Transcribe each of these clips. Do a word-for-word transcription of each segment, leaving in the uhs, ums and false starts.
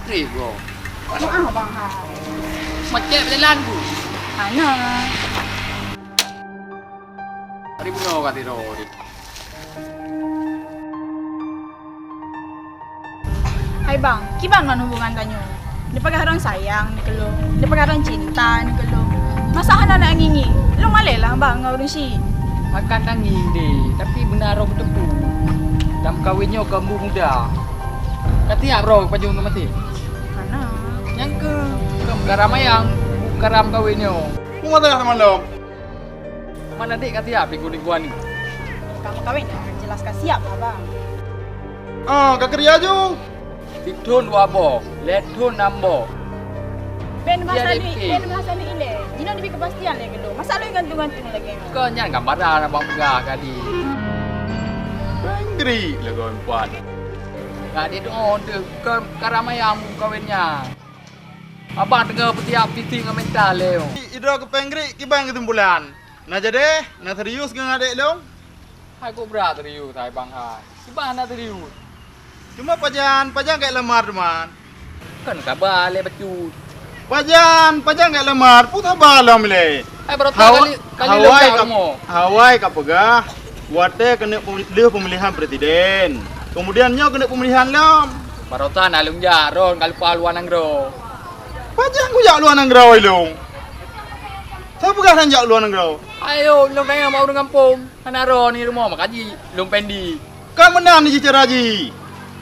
Trip go. Maaf bang hai. Macet jalan tu. Ana. Hari bunoe ka tiroe. Hai bang, kiban man hubungan tanyoe? Dipakai orang sayang ni keu lôn, dipakai orang cinta ni keu lôn. Masa hana nak ngingi? Lôn malèe lah bang ngon ureueng syiek. Akan tangieng deh, tapi beuna roh beuteupeue. Dan meukawen nyoe keu muda. Ka tiap roh pajoh ngon maté. Hana. Nyang keu, keu garam ayang, garam kawen nyoe. Peue masalah teuma lom? Mana dek ka tiap lingkungan ni? Kamu kawin dah jelas ka siap lah bang. Ah, ka kerja ju. Di thon dua boh, lhèe thon nam boh. Ben bahasa ni, ben bahasa ni ilèe. Jinoe diberi kepastian lé keu lôn. Masa lôn gantung-gantung lagi. Kau nyan gambaran abang peugah tadi. Penggerik lagu empat. Gak di tu on tu ke karamai yang kawin nya. Abang tengah petiak piti ngon mental lé. Idroe keu penggerik kiban kesimpulan. Na jadi, na serius ngon adek lôn? Hai kok brat serius hai bang hai. Kiban na serius. Cuma pajan, pajan gak lamar teuma. Kan kaba lé bacut. Pajan, pajan gak lamar, peue saba lom lé. Hai barotan kali kali lom jak rumoh. Hawai ka peugah, watèe keuneuk lheueh peumilihan presiden. Kemudian nyoe keuneuk peumilihan lom. Barotan alun jak ron ka lupa luwa nanggroe. Pajan kujak luwa nanggroe ilong. Sapeugah nan jak luwa nanggroe. Ayo, lôn tanyong bak ureueng gampông. Hana droe ni rumoh maka jih lôn pendi. Ka meunan jih cara jih.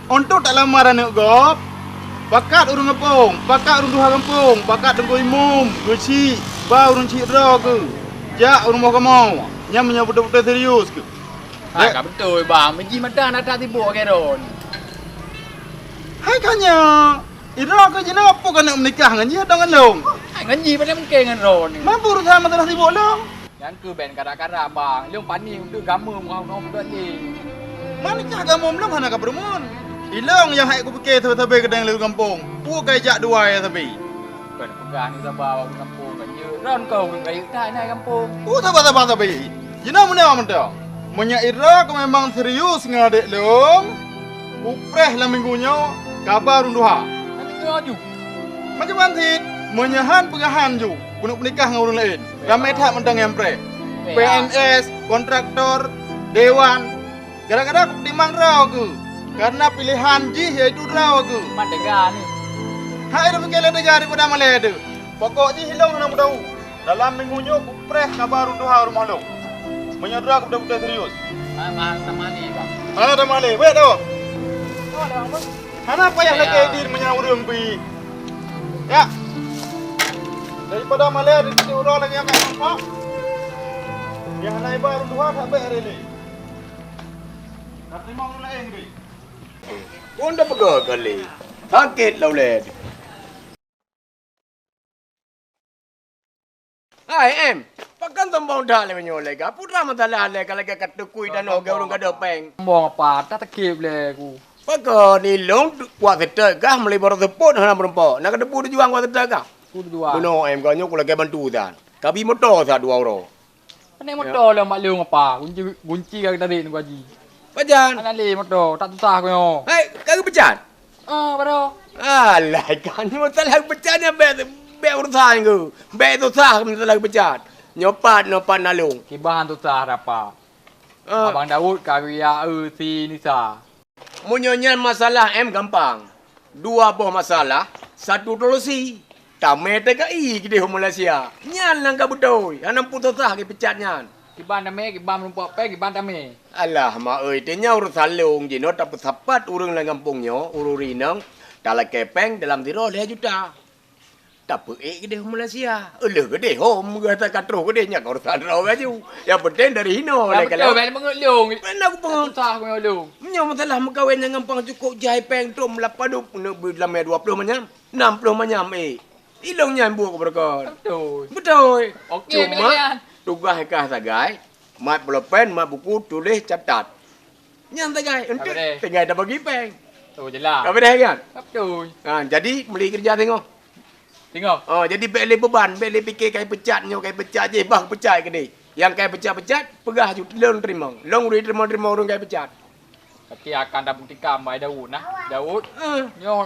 Untuk talamar aneuk gob, pakat ureueng gampông, pakat ureueng tuha gampông, pakat teungku imum, geuchik, ba ureueng chik droe keuh. Jak u rumoh kamoe. Nyan meunyoe beutôi-beutôi serius keuh. Hai ka beutôi bang, meuji mata na that sibok keu droe ni. Hai ka nyoe. Idroe keuh jinoe peue keuneuk meunikah ngon jih atau ngon lôn? Hai ngon jih padahai mungken ngon droe ni. Mampu urusan masalah sibok lôn. Nyang keuh ben kada-kada bang, lôn pani untuk gameum ngon ngon budak lé. Mana cah gameum lôn hana ka peurumun. Ilong nyang hai kupike sabe-sabe keudang lé gampông. Peue kai jak dua ya sabe. Bukan peugah ni saba bang gampông kan je. Ron kau ureueng kayeu tai na gampông. Peue saba-saba sabe. Jinoe meunyoe mantong. Meunyoe Ira keu memang serius ngon adek lôn, kupreh lam minggu nyoe kaba ureueng tuha. Nanti keu aju. Macam-macam cit. Meunyoe han peugah han ju, keuneuk peunikah ngon ureueng laén. Ramé that mantong nyang preh. P N S, kontraktor, dewan. Gara-gara kupeutimang droe keuh. Karena pilihan jih yaitu droe keuh. Mat teuga ni. Hai, dah pike lé teuga daripada malèe teuh. Pokok jih ilong hana meudau. Dalam minggu nyoe kupreh kaba ureueng tuha rumoh lôn. Meunyoe droe keuh beutôi-beutôi serius. Ah, mahal sama ni, Bang. Hana tamah lé. Weh, tu. Hana payah lagèe idin meunyoe ureueng pi. Ya. Daripada malèe di uroe lagèe nyan ka nampak. Nyang hana iba ureueng tuha that bèk rele. Ka teurimong ureueng laén pi. Pun dah peugah kali. Sakét lah ulèe. Hai, em, pakon sombong that lé meunyoe lé gah? Peue masalah lé ka lagèe ka teukui tanoh geuh ureueng gadôh péng? Sombong apa? That sakét lé ku. Pakon ilong kuat seutôt gah meuli baroe seupôt hana meurumpok. Na kateupeue tujuan kuat seutôt gah? Peue tujuan? Bunoe em, gah nyoe ku lagèe bantu that. Kabi moto that dua uroe. Pane moto lom mak lôn apa? Gunci, gunci ka tarék nunggu haji. Pajan? Hana lé moto, that susah ku nyoe. Hai, ka geupeucat? Ah, baroe. Alah, kan masalah geupeucat nyan bèk, bèk urusan ku. Bèk susah masalah geupeucat. Nyoe pat, nyoe pat na lôn. Kiban susah rapa. Ah. Abang Daud ka geuyue si Nisa. Meunyoe nyan masalah em gampang. Dua boh masalah, satu solusi. Tamè T K I keudéh u Malaysia. Nyan nyang ka beutôi. Hana peue susah geupeucat nyan. Kiban tamè, kiban meurumpok péng, kiban tamè. Alah, mak euy, teungoh urosan lôn jinoe tapeusapat ureueng lam gampông nyoe, ureueng inong, talakèe péng dalam sidroe lhèe juta. Tapeuék keudéh u Malaysia. Lheueh keudéh hom, gata ka troh keudéh nyan ka urosan droe laju. Nyang penting dari hinoe lé kalau. Beutôi, bèk peungeut lôn. Bèk na kupeungeut. Susah ku lôn. Meunyoe masalah meukawen nyang gampang cukôp jai péng tom lapan dum neuk beulamè dua ploh manyam, nam ploh manyam ék. Ilong nyan buet keu beureukat. Beutôi. Beutôi. Oke, cuma tugaih kah sagai, mat pulpen, mat buku, tuléh, catat. Nyan sagai, enteuk tinggai tabagi péng. Oh, jelas. Ka beudeh kan? Beutôi. Ha, jadi meuli keureuja singoh. Singoh. Oh, jadi bèk lé beuban, bèk lé pike kai peucat nyoe, kai peucat jih, bah peucat keudéh. Nyang kai peucat-peucat, peugah ju lôn teurimong. Lôn ureueng teurimong-teurimong ureueng kai peucat. Tapi akan tabuktikan bak Daud nah. Daud, eh, nyoe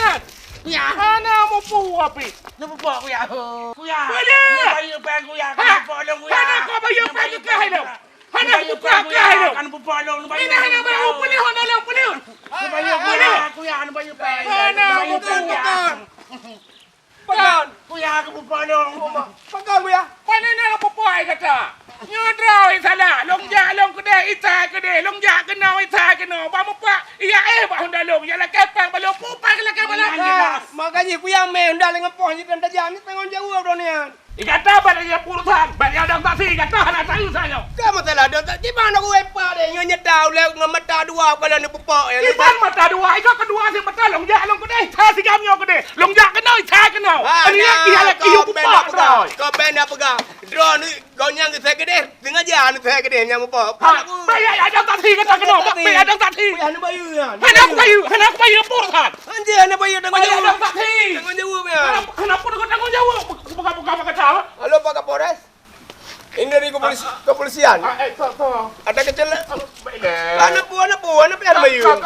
nyan. Kuya. Hana mupu api. Neupupok kuya. Kuya. Kuya. Neupayeueng péng kuya. Ha? Neupupok lôn kuya. Hana kau bayar péng keu kah lôn. Hana kupeupakai lôn. Ini hana mau peuleuh, hana lôn peuleuh. Hana mau peuleuh. Pagan. Kuya, aku peupalong. Pagan, kuya. Pane na lôn peupakai gata? Nyoe droe salah. Lôn jak lôn keudeh, isa keudeh. Lôn jak keunoe, isa keunoe. Bak mupak, iya eh bak honda lôn. Ya lakée pang balong, pupai lakée balong. Makajih kuya mé honda lé ngepoh jih dan tajam. Ni tanggung jaweueb droe nyan. Gata ban nyang urusan, ban nyang dong taksi, gata hana taeu sayoe. Ka masalah dong taksi, di mana ku epa deh, nyoe nyata ulée ngon mata dua kala ni pupok ya. Iban mata dua, iko kedua si mata long jak long kedeh, sa si gam nyoe kedeh, long jak keunoe, sa keunoe. Ah, ini nah, yang kau iya pupok benda pegang, droe. Kau benda pegang. Droe ni, kau nyang saya kedeh, sengaja ni saya kedeh nyang pupok. Ha, bayar ya dong taksi kata keunoe, bayar dong taksi. Hana bayu ya. Hana aku bayu, hana aku bayu pun kan. Anjir, hana bayu tanggung jaweueb. Bayar dong taksi. Tanggung jaweueb ya. Kenapa, kenapa tanggung jaweueb? Bukan, bukan, bukan, bukan. Halo, Pak Kapolres. Ini dari kepolisi-, kepolisian. Ah, eh, so, so. Ada kecelakaan. Halo, baiklah. Anak buah, anak buah, anak buah, anak buah.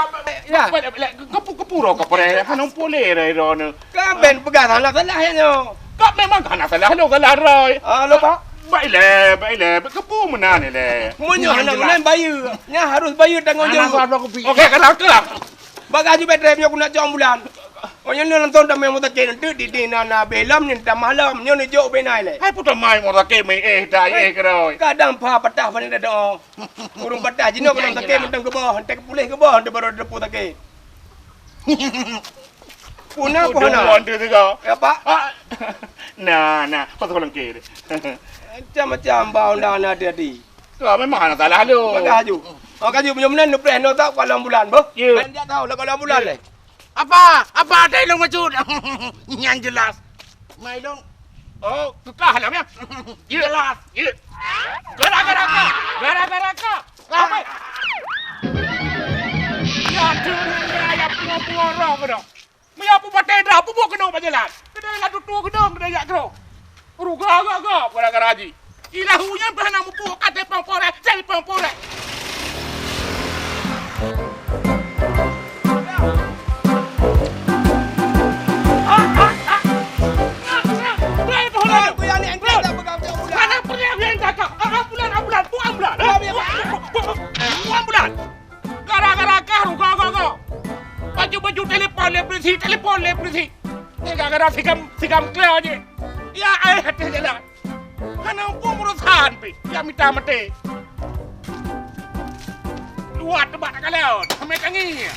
Ya. Baiklah, baiklah. Kepu-, kepuro, kepuro. Hana pole, rai, rai, rai. Kan ben pegang salah, salah, ya, nyo. Kak memang hana salah, lo salah, rai. Halo, Pak. Baiklah, baiklah. Kepu meunan, le. Meunyo hana meunan, bayu. Nya harus bayu tanggung jawab. Okey, kalau, kalau. Bagah jubet rem nyoe keuneuk cok ambulan. Oh, nyoe nonton tamé meutakén, teuk di dina na beh lom nyoe tamah lom, nyoe neujok beh nai lé. Hai putra mai meutakén mai eh, dah eh, keuroi. Kadang pha patah bani dah doa. Ureueng patah jinoe keuneuk takén mantong keuboh, entek puléh keuboh, entek baru depu takén. Puna ku hana. Dua tu tiga. Ya, Pak. Ah. Nah, nah, pasal lengke. Macam-macam bau dah na jadi. Ka memang hana salah lôn. Maka aju. Maka aju, meunyoe meunan neupreh nyoe tak, kalau bulan, boh. Ya. Kan dia tahu lah kalau bulan leh. Apa? Apa ada lôn maksud? Yang jelas. Mai lôn. Oh, kekah lah, ya. Ya. Jelas. Ya. Gara-gara kah? Gara-gara kah? Apa? Ya, turun ya, ya, pungo-pungo roh keunoe. Meunyoe peupatéh dah, peubuet keunoe bak jalan. Keudeh lam tutoe geudong, keudeh jak troh. Ruga gak-gak gara-gara jih. Ilah hu nyan pih hana muphom, ka telepon polres, telepon polres. Ah, ah, ah. Hana pernah dia minta kak. Ambulan, ambulan, tu ambulan. Tu ambulan. Gara-gara kah ruga-gaga. Baju-baju telepon lé polisi, telepon lé polisi. Ni gara-gara sigam, sigam kla je. Ya, eh, até jalan. Hana muphom urusan pih. Ya mita maté. Luat teubak takalon. Sampai tangi.